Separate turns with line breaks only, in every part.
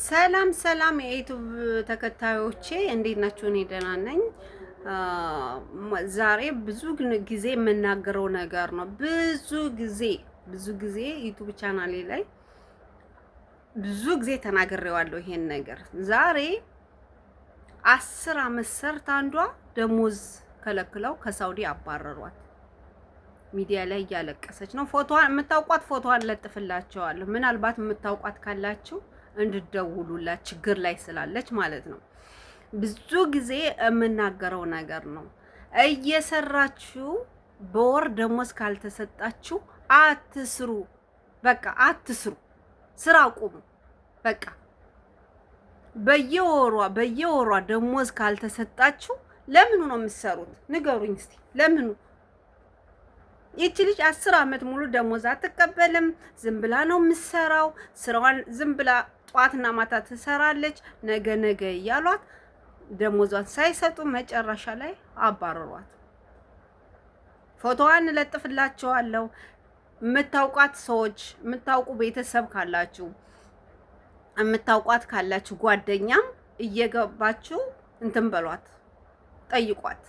ሰላም ሰላም የ YouTube ተከታዮቼ እንዴት ናችሁ? እኔ ደህና ነኝ። ዛሬ ብዙ ጊዜ የምናገረው ነገር ነው። ብዙ ጊዜ YouTube ቻናሌ ላይ ብዙ ጊዜ ተናግሬዋለሁ ይሄን ነገር። ዛሬ 10 አመት ሰርታ አንዷ ደሞዝ ከለክለው ከሳውዲ አባረሯት። ሚዲያ ላይ እያለቀሰች ነው። ፎቶዋን የምታውቋት ፎቶዋን ለጥፍላችኋለሁ። ምናልባት የምታውቋት ካላችሁ እንድትደውሉላት፣ ችግር ላይ ስላለች ማለት ነው። ብዙ ጊዜ የምናገረው ነገር ነው። እየሰራችሁ በወር ደሞዝ ካልተሰጣችሁ አትስሩ። በቃ አትስሩ። ስራ አቁሙ። በቃ በየወሯ በየወሯ ደሞዝ ካልተሰጣችሁ ለምኑ ነው የምትሰሩት? ንገሩኝ እስቲ ለምኑ? ይቺ ልጅ 10 አመት ሙሉ ደሞዝ አትቀበልም። ዝም ብላ ነው የምትሰራው። ስራዋን ዝም ብላ ጠዋትና ማታ ትሰራለች። ነገ ነገ እያሏት ደሞዟን ሳይሰጡ መጨረሻ ላይ አባረሯት። ፎቶዋን እለጥፍላችኋለሁ። የምታውቋት ሰዎች፣ የምታውቁ ቤተሰብ ካላችሁ፣ የምታውቋት ካላችሁ ጓደኛም እየገባችሁ እንትን በሏት፣ ጠይቋት።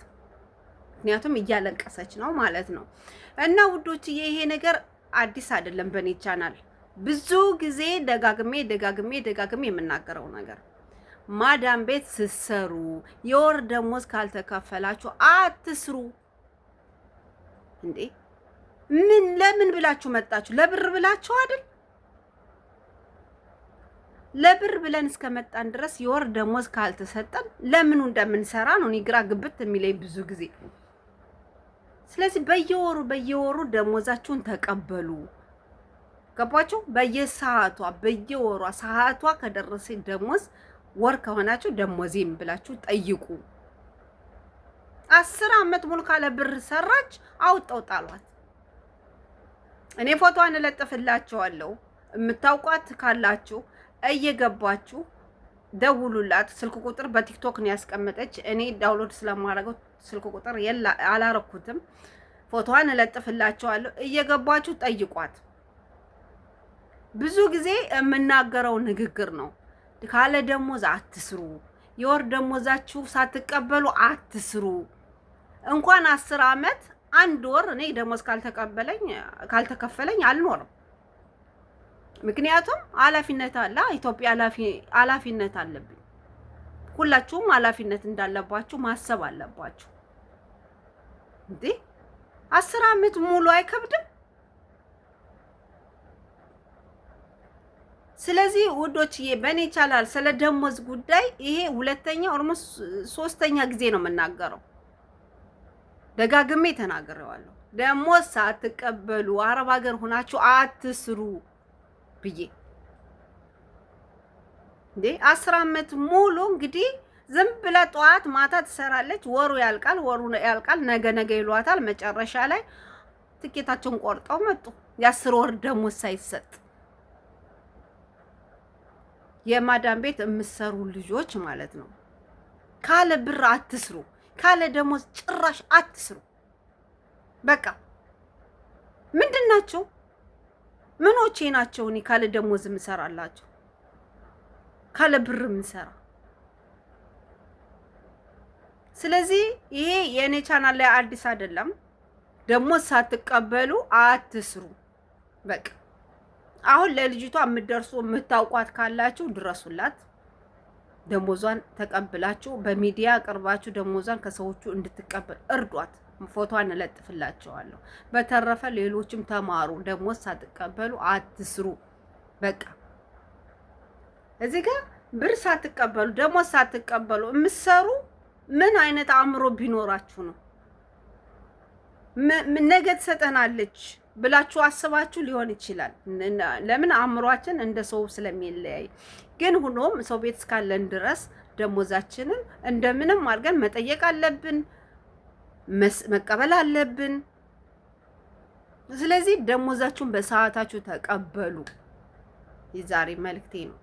ምክንያቱም እያለቀሰች ነው ማለት ነው። እና ውዶችዬ፣ ይሄ ነገር አዲስ አይደለም። በእኔ ቻናል ብዙ ጊዜ ደጋግሜ ደጋግሜ ደጋግሜ የምናገረው ነገር፣ ማዳም ቤት ስትሰሩ የወር ደሞዝ ካልተከፈላችሁ አትስሩ። እንዴ፣ ምን ለምን ብላችሁ መጣችሁ? ለብር ብላችሁ አይደል? ለብር ብለን እስከመጣን ድረስ የወር ደሞዝ ካልተሰጠን ለምኑ እንደምንሰራ ነው እኔ ግራ ግብት የሚለኝ ብዙ ጊዜ። ስለዚህ በየወሩ በየወሩ ደሞዛችሁን ተቀበሉ። ገባችሁ? በየሰዓቷ በየወሯ ሰዓቷ ከደረሰ ደሞዝ ወር ከሆናችሁ ደሞዜም ብላችሁ ጠይቁ። 10 አመት ሙሉ ካለ ብር ሰራች፣ አውጠው ጣሏት። እኔ ፎቶዋን እለጥፍላችኋለሁ። የምታውቋት ካላችሁ እየገባችሁ ደውሉላት። ስልክ ቁጥር በ TikTok ነው ያስቀመጠች። እኔ download ስለማደርገው ስልክ ቁጥር አላረኩትም። ፎቶዋን እለጥፍላችኋለሁ። እየገባችሁ ጠይቋት። ብዙ ጊዜ የምናገረው ንግግር ነው። ካለ ደሞዝ አትስሩ። የወር ደሞዛችሁ ሳትቀበሉ አትስሩ። እንኳን 10 አመት አንድ ወር እኔ ደሞዝ ካልተቀበለኝ ካልተከፈለኝ አልኖርም። ምክንያቱም ኃላፊነት አለ። ኢትዮጵያ ኃላፊነት አለብኝ። ሁላችሁም ኃላፊነት እንዳለባችሁ ማሰብ አለባችሁ። እንዴ፣ 10 አመት ሙሉ አይከብድም? ስለዚህ ውዶችዬ፣ በእኔ ቻናል ስለ ደሞዝ ጉዳይ ይሄ ሁለተኛ almost ሶስተኛ ጊዜ ነው የምናገረው። ደጋግሜ ተናግሬዋለሁ። ደሞዝ ሳትቀበሉ አረብ ሀገር ሆናችሁ አትስሩ ብዬ። እንዴ፣ 10 አመት ሙሉ እንግዲህ ዝም ብላ ጠዋት ማታ ትሰራለች። ወሩ ያልቃል፣ ወሩ ያልቃል፣ ነገ ነገ ይሏታል። መጨረሻ ላይ ትኬታቸውን ቆርጠው መጡ። የ10 ወር ደሞዝ ሳይሰጥ የማዳም ቤት የምትሰሩ ልጆች ማለት ነው። ካለ ብር አትስሩ፣ ካለ ደሞዝ ጭራሽ አትስሩ። በቃ ምንድን ናቸው? ምኖቼ ናቸው? እኔ ካለ ደሞዝ የምሰራላቸው፣ ካለ ብር የምሰራ። ስለዚህ ይሄ የእኔ ቻናል ላይ አዲስ አይደለም። ደሞዝ ሳትቀበሉ አትስሩ። በቃ አሁን ለልጅቷ የምትደርሱ፣ የምታውቋት ካላችሁ ድረሱላት። ደሞዟን ተቀብላችሁ በሚዲያ አቅርባችሁ ደሞዟን ከሰዎቹ እንድትቀበል እርዷት። ፎቶዋን እለጥፍላችኋለሁ። በተረፈ ሌሎችም ተማሩ። ደሞዝ ሳትቀበሉ አትስሩ። በቃ እዚህ ጋር ብር ሳትቀበሉ፣ ደሞዝ ሳትቀበሉ የምትሰሩ ምን አይነት አእምሮ ቢኖራችሁ ነው? ነገ ትሰጠናለች ብላችሁ አስባችሁ ሊሆን ይችላል። ለምን አእምሯችን እንደ ሰው ስለሚለያይ። ግን ሆኖም ሰው ቤት እስካለን ድረስ ደሞዛችንን እንደምንም አድርገን መጠየቅ አለብን፣ መቀበል አለብን። ስለዚህ ደሞዛችሁን በሰዓታችሁ ተቀበሉ። የዛሬ መልእክቴ ነው።